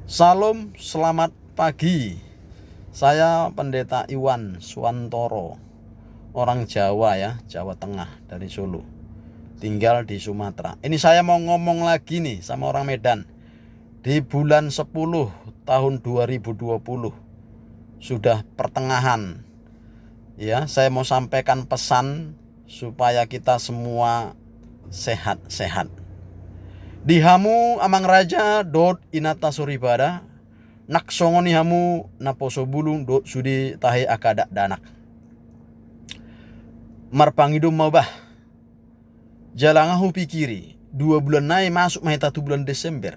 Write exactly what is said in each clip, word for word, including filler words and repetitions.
Salam, selamat pagi. Saya Pendeta Iwan Suwantoro, orang Jawa ya, Jawa Tengah, dari Solo. Tinggal di Sumatera. Ini saya mau ngomong lagi nih sama orang Medan. Di bulan sepuluh tahun dua ribu dua puluh, sudah pertengahan, ya, saya mau sampaikan pesan supaya kita semua sehat-sehat. Di hamu amang raja dohot inanta soripada, nang songon i hamu naposo bulung dohot sude tahe angka dakdanak. Marpangido ma bah. Jala nga hupikiri, dua bulan nai masuk ma hita tu bulan Desember.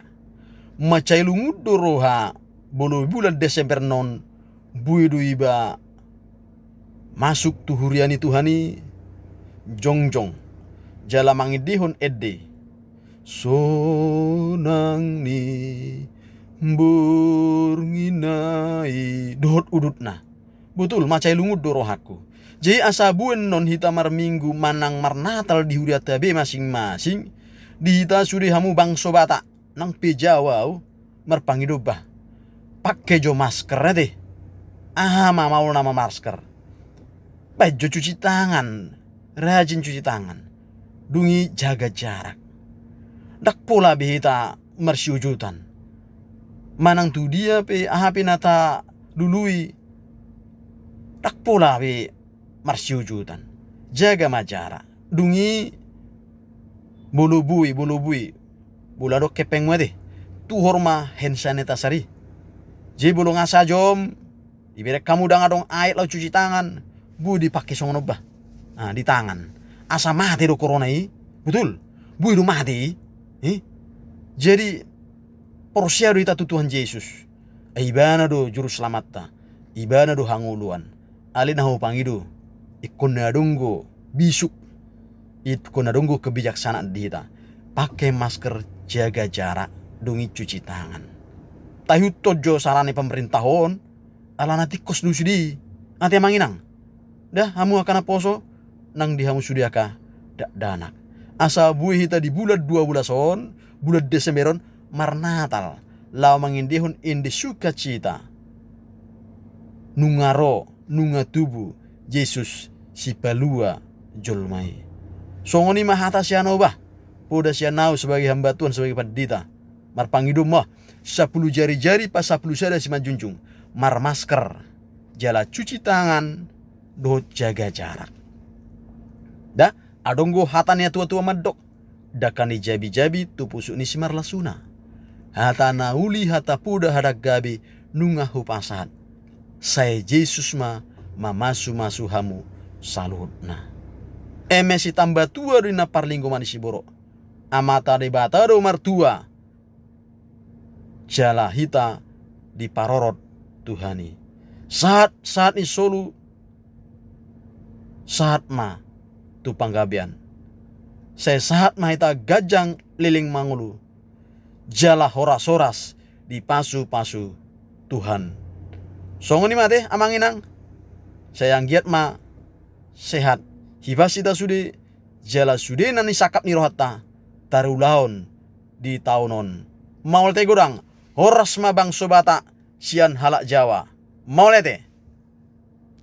Mansai lungun do roha, molo bulan Desember on, boi do iba masuk tu huria ni Tuhan i, jongjong. Jala mangendehon ende. Sonang ni borngin nai. Dohot udutna. Botul, mansai lungun do rohangku. Jadi asa boi annon hita marminggu manang marnatal di hurianta be masing-masing. Di hita sude hamu bangso Batak, nang pe Jawa au, marpangido bah. Pake jo masker ate. Aha ma maol na mamasker. Baen jo cuci tangan. Rajin cuci tangan. Dung i jaga jarak. Ndang pola be hita marsiojotan. Manang tu dia pe, aha pe na talului, ndang pola be marsiojotan. Jaga ma jarak. Dung i molo boi, molo boi. Molo adong hepengmu ate. Tuhor ma hand sanitizer i. Jadi molo nga sajom, iberek hamu ndang adong aek laho cuci tangan. Boi dipake songon on bah. Ah, di tangan. Asa mate do corona i. Botul. Boi do mate i. Eh? Jadi, porsea do hita tu Tuhan Jesus. Ai ibana do juru selamatta. Ibana do hangoluan. Alai na hupangido. Ingkon na adong do bisuk. Ingkon na adong do kebijaksanaan di hita. Pake masker, jaga jarak, dung i cuci tangan. Taihuthon jo sara ni pemerintah on. Alana tingkos do sude i. Ate amang inang. Dah, hamu angka naposo, nang di hamu sude angka dakdanak. Asa boi hita di bulan dua belas on, bulan Desember on, marnatal. Laho mangendehon ende sukacita. Nunga ro, nunga tubu, Jesus sipalua jolma i. Songon i ma hata sian au bah. Poda sian au sebagai hamba Tuhan, sebagai pandita. Marpangido ma, sapulu jari-jari, pasapulu sada simanjunjung. Marmasker. Jala cuci tangan. Dohot jaga jarak. Dah, adong do hata ni natua-tua mandok. Dangka ni jabi-jabi tu pusuk ni simarlasuna. Hata na uli, hata poda, hata gabe, nunga hupasahat. Sai Jesus ma mamasu-masu hamu saluhutna. Eme sitamba tua do inna parlinggoman ni siborok. Amanta Debata do martua. Jala hita diparorot Tuhan i. Sahat, sahat ni solu, sahat ma tu panggabean. Sai sahat ma hita ganjang leleng mangolu. Jala horas-horas dipasu-pasu Tuhan. Songon i ma ate amang inang. Sai anggiat ma sehat. Hipas hita sude, jala sude na nisangkap ni rohanta. Tarulahon di taon on. Maol ate godang, horas ma bangso Batak sian halak Jawa. Maol ate.